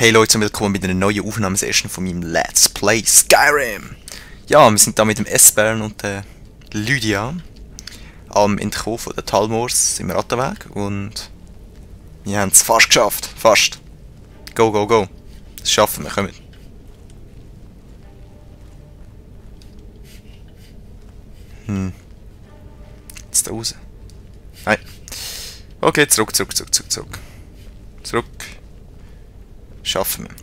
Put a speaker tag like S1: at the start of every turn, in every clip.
S1: Hey Leute und willkommen mit einer neuen Aufnahmesession von meinem Let's Play Skyrim! Ja, wir sind da mit dem Esbern und der Lydia am Entkommen von den Talmors im Rattenweg und wir haben es fast geschafft. Fast. Go, go, go. Das schaffen wir, kommen. Jetzt da raus. Nein. Okay, zurück. Zurück. Schaffen wir.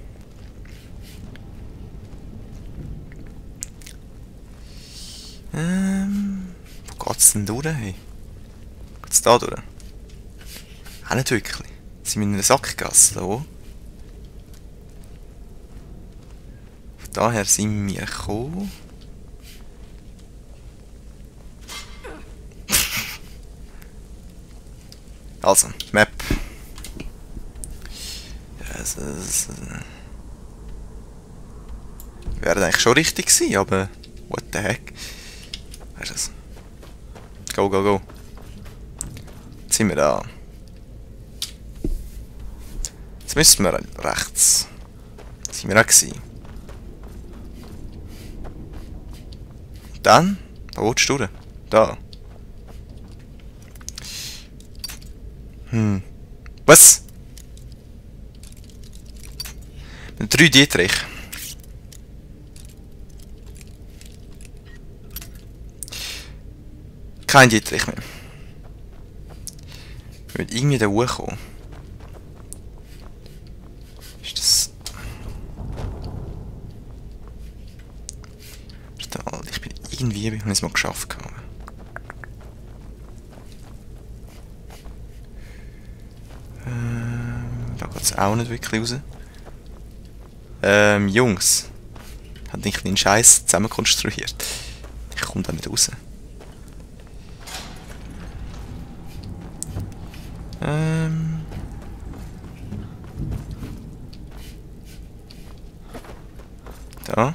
S1: Wo geht's denn durch? Hey? Geht's da durch? Auch nicht wirklich. Sind wir in einer Sackgasse da oben? Von daher sind wir gekommen. Also, Map. Wäre eigentlich schon richtig gewesen, aber what the heck? Weißt du das? Go, go, go. Jetzt sind wir da. Jetzt müssen wir rechts. Da sind wir auch gewesen. Und dann? Wo willst du durch? Da. Was? Ein 3 Dietrich. Kein Dietrich mehr. Wir müssen irgendwie da hochkommen. Ist das... Ich bin irgendwie... Ich habe es mal geschafft. Da geht es auch nicht wirklich raus. Jungs. Hat nicht einen Scheiß zusammenkonstruiert. Ich komme da nicht raus. Da.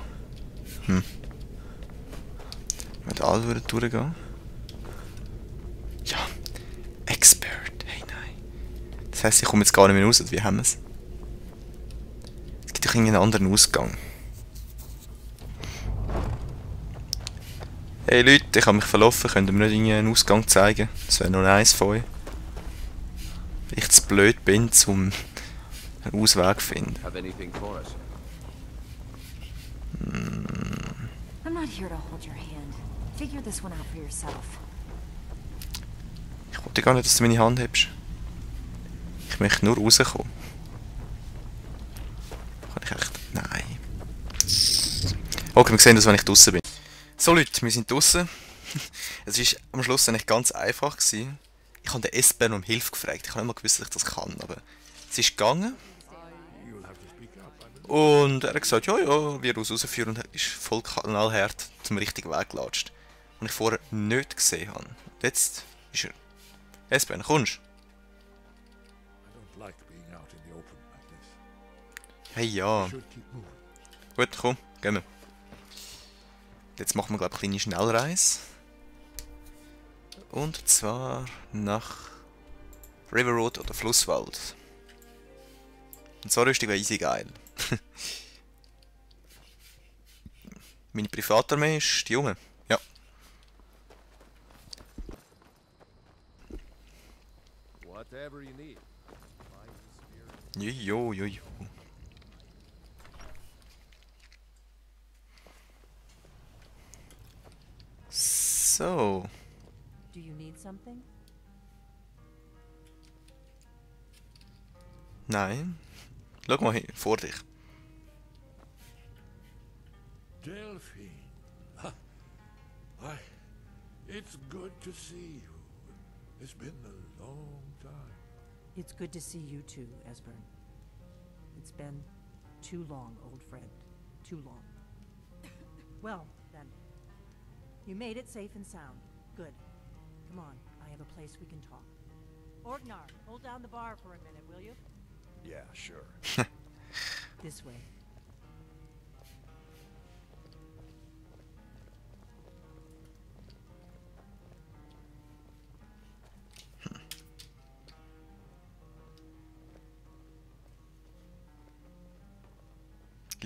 S1: Mit all durchgehen. Ja. Expert. Hey, nein. Das heisst, ich komme jetzt gar nicht mehr raus. Wie haben wir es? Es gibt doch irgendeinen anderen Ausgang. Hey Leute, ich habe mich verlaufen. Könnt ihr mir nicht irgendeinen Ausgang zeigen? Das wäre noch nice von euch. Weil ich zu blöd bin, um einen Ausweg zu finden.
S2: I'm not here to hold your hand. Figure this one out for yourself.
S1: Ich wollte gar nicht, dass du meine Hand hebst. Ich möchte nur rauskommen. Kann ich echt... Nein. Okay, wir sehen das, wenn ich draußen bin. So Leute, wir sind draußen. Es war am Schluss eigentlich ganz einfach gewesen. Ich habe den Esbern um Hilfe gefragt. Ich habe nicht mal gewusst, dass ich das kann, aber es ist gegangen. Und er hat gesagt, ja, wir rausführen und ist voll knallhart zum richtigen Weg gelatscht. Und ich vorher nicht gesehen habe. Und jetzt ist er. Esbern, kommst du? Hey, ja. Gut, komm, gehen wir. Jetzt machen wir, glaube ich, eine kleine Schnellreise. Und zwar nach River Road oder Flusswald. Und so rüstig wäre easy geil. Meine Privatarmee ist die Junge. Ja. Jojo. So.
S2: Do you need something?
S1: Nein. Schau mal hin, vor dich.
S3: Delphine. It's good to see you. It's been a long time.
S4: It's good to see you too, Esbern. It's been too long, old friend. Too long. Well, then. You made it safe and sound. Good. Come on, I have a place we can talk. Orgnar, hold down the bar for a minute, will you?
S3: Yeah, sure.
S4: This way.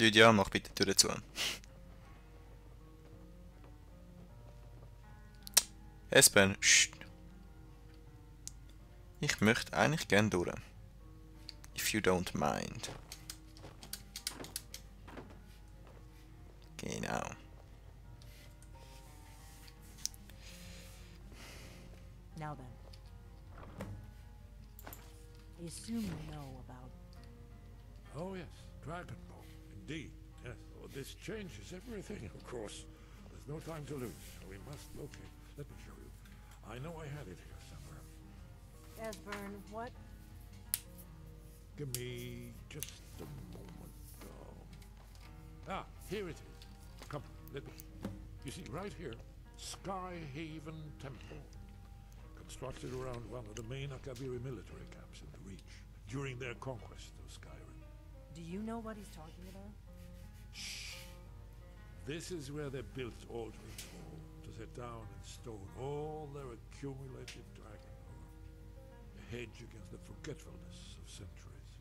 S1: Lydia, mach bitte die Tür zu. Espen, psst. Ich möchte eigentlich gern durch. If you don't mind. Genau.
S4: Now then. I assume you know about...
S3: Oh yes, Dragon Ball. Indeed, yes. Oh, this changes everything, of course. There's no time to lose. We must locate. Let me show you. I know I had it here somewhere.
S4: Esbern, what?
S3: Give me just a moment. Ah, here it is. Come, let me. You see, right here, Skyhaven Temple. Constructed around one of the main Akabiri military camps in the Reach during their conquest of Skyrim.
S4: Do you know what he's talking about?
S3: Shh. This is where they built Aldrin's Wall to set down in stone all their accumulated dragon lore. A hedge against the forgetfulness of centuries.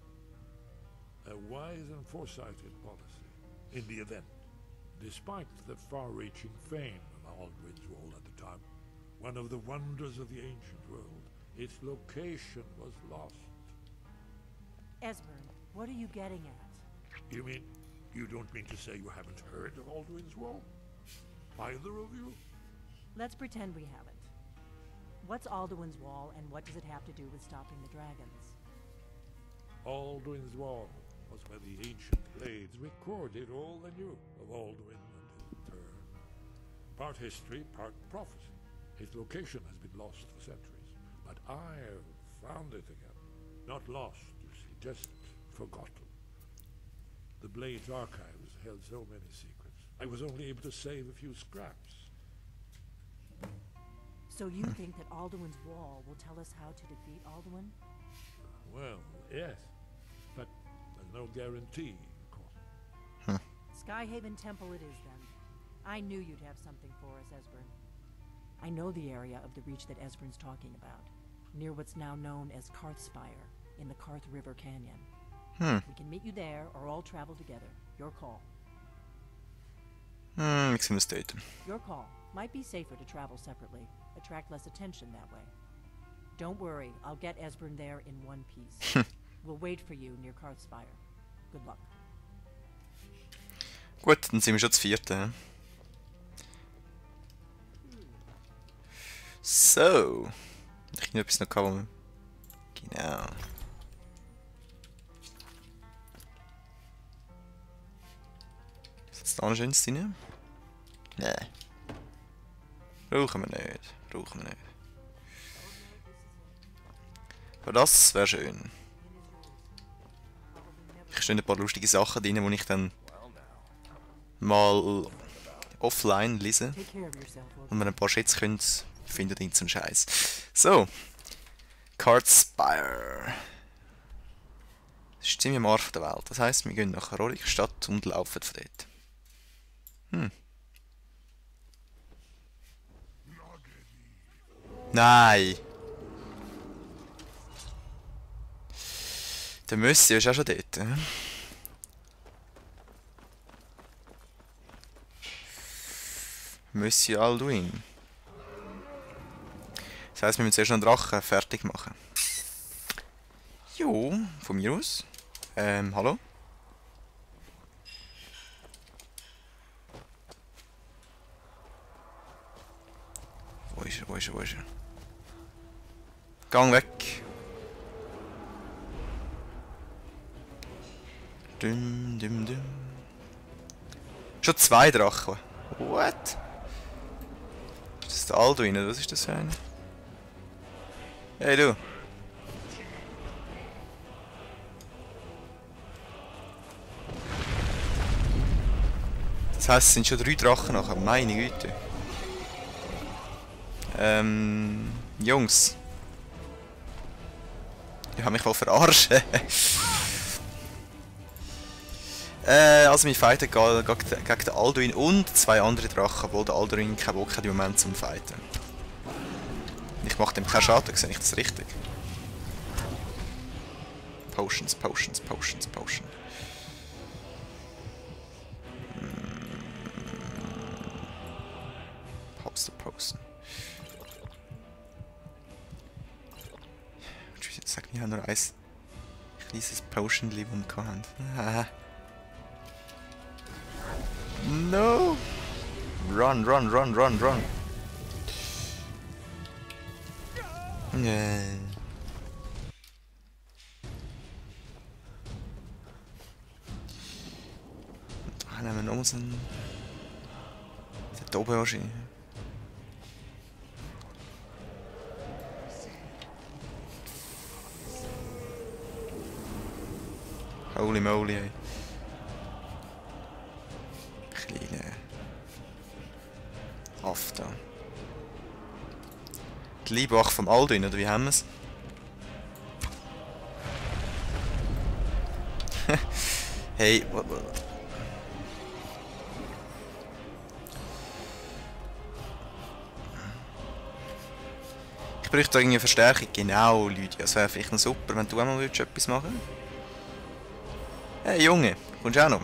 S3: A wise and foresighted policy in the event. Despite the far-reaching fame of Aldrin's Wall at the time, one of the wonders of the ancient world, its location was lost.
S4: Esbern, what are you getting at?
S3: You mean, you don't mean to say you haven't heard of Aldrin's Wall? Either of you?
S4: Let's pretend we haven't. What's Alduin's Wall, and what does it have to do with stopping the dragons?
S3: Aldrin's Wall was where the ancient blades recorded all they knew of Alduin and his return. Part history, part prophecy. His location has been lost for centuries, but I have found it again. Not lost, you see, just forgotten. The Blade's archives held so many secrets. I was only able to save a few scraps.
S4: So you think that Alduin's Wall will tell us how to defeat Alduin?
S3: Well, yes, but there's no guarantee, of course.
S4: Skyhaven Temple it is, then. I knew you'd have something for us, Esbern. I know the area of the Reach that Esbern's talking about, near what's now known as Karthspire, in the Karth River Canyon. We can meet you there, or all travel together. Your call.
S1: Ik zie me steuten.
S4: Your call. Might be safer to travel separately. Attract less attention that way. Don't worry, I'll get Esbern there in one piece. We'll wait for you near Karthspire. Good luck.
S1: Gut, dann sind wir schon zu viert. So. Ich noch etwas noch gehabt. Genau. Ist jetzt da noch schönes drin? Nein. Brauchen wir nicht. Brauchen wir nicht. Aber das wäre schön. Ich stehen ein paar lustige Sachen drin, die ich dann mal offline lese.
S4: Take care of yourself,
S1: Und wir ein paar Schätze können finden in zum Scheiß. So. Karthspire. Das ist ziemlich am Arsch der Welt. Das heisst, wir gehen nach Rorikstadt und laufen von dort. Nein! Der Monsieur ist auch schon dort. Monsieur Alduin. Das heisst, wir müssen zuerst noch einen Drachen fertig machen. Jo, von mir aus. Hallo? Wo ist er, wo ist er, wo ist er? Gang weg! Dum, dum, dum. Schon 2 Drachen. What? Ist das der Alduin oder was ist das für einer? Hey du! Das heisst, es sind schon 3 Drachen nachher. Meine Güte. Jungs. Die haben mich wohl verarschen. Also wir fighten gegen den Alduin und 2 andere Drachen, obwohl der Alduin keinen Bock hat im Moment zum Fighten. Ich mache dem keinen Schaden, sehe ich das richtig? Potions, Potions, Potions, Potions. Lobster Potion. Ich sag, wir haben nur ein kleines Potion, das wir haben. No! Run, run, run, run, run! Nee. Da nehmen wir noch so einen... Der oben wahrscheinlich. Holy moly, ey. Kleine Aff da. Die Leibwache vom Alduin, oder wie haben wir es? Hey, what? Ich bräuchte irgendwie Verstärkung. Genau, Leute. Das wäre vielleicht noch super, wenn du auch mal etwas machen würdest. Hey Junge, kommst du auch noch?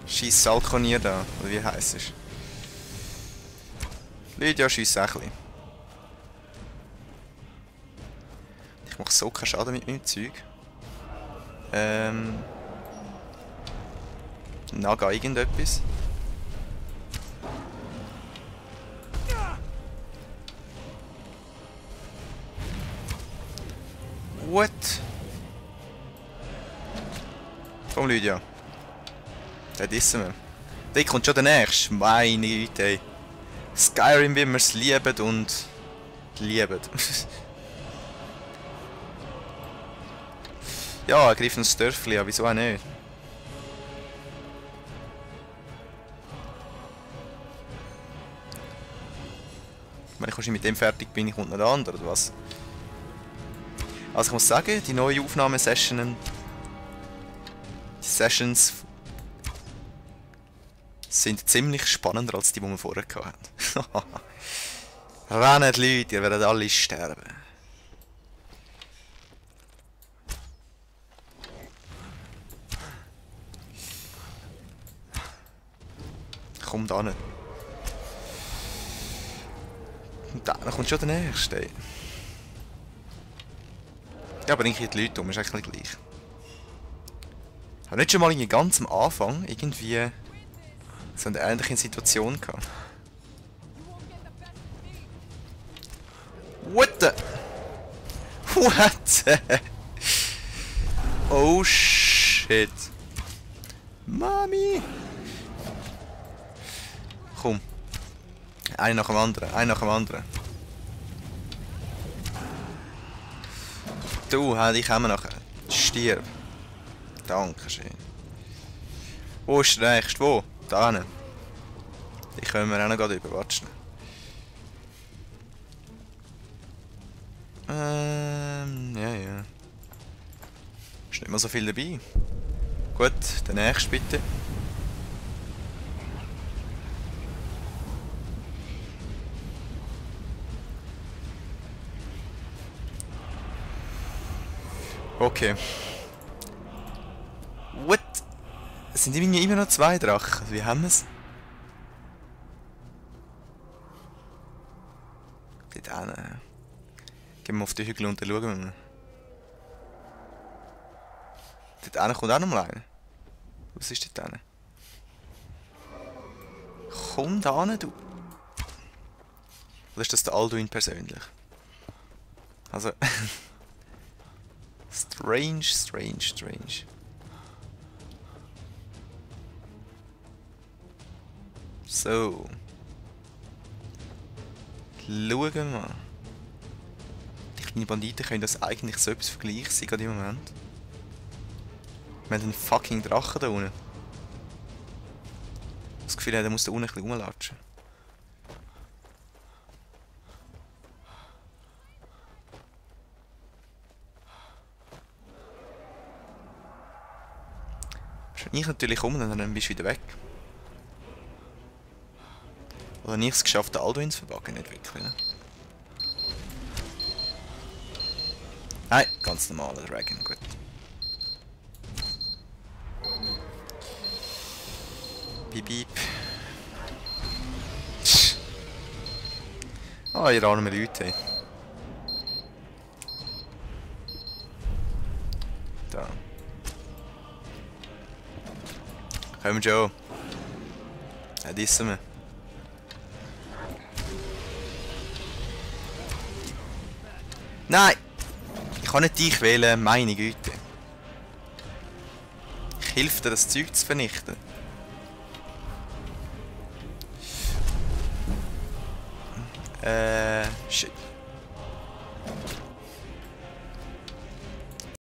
S1: Scheiss Salkonier da, oder wie heisst es? Lydia schiess auch ein bisschen. Ich mache so keinen Schaden mit meinem Zeug. Naga irgendetwas. What? Komm Lydia. Den dissen wir. Der kommt schon der nächste. Meine Güte, ey. Skyrim, wie wir es lieben und... lieben. Ja, er greift ein Dörfli, aber wieso auch nicht? Wenn ich mit dem fertig bin, kommt noch der andere, oder was? Also ich muss sagen, die neue Aufnahmesessionen... Die Sessions... sind ziemlich spannender als die wir vorher hatten. Rennt Leute, ihr werdet alle sterben. Komm da nicht. Und dann kommt schon der nächste. Ey. Ja, bringe ich die Leute um, ist eigentlich gleich. Ich habe nicht schon mal in ganz am Anfang irgendwie so eine ähnliche Situation gehabt. What the? What the? Oh shit. Mami! Komm. Einer nach dem anderen, einer nach dem anderen. Du, ich komme nachher. Stirb. Dankeschön. Wo ist der nächste? Wo? Da hinten. Die können wir auch noch gerade überwatschen. Ja. Ist nicht mehr so viel dabei. Gut, der nächste bitte. Okay. What? Es sind irgendwie immer noch 2 Drachen. Wie haben wir es? Dort hinten. Gehen wir auf die Hügel und dann schauen wir mal. Dort hinten kommt auch noch mal einer. Was ist dort hinten? Komm da hin, du. Oder ist das der Alduin persönlich? Also... Strange. So. Schauen wir mal. Die kleinen Banditen können das eigentlich so etwas vergleichen sein, gerade im Moment. Wir haben einen fucking Drachen da unten. Das Gefühl, der muss da unten ein bisschen rumlatschen. Ich natürlich um, dann bist du wieder weg. Oder nicht es geschafft, den Alduin zu verpacken, nicht wirklich. Nein, ganz normaler Dragon, gut. Piep, piep. Ah, ihr armen Leute. Da. Komm schon. Ja, dissen wir. Nein! Ich kann nicht dich wählen, meine Güte. Ich helfe dir, das Zeug zu vernichten. Shit.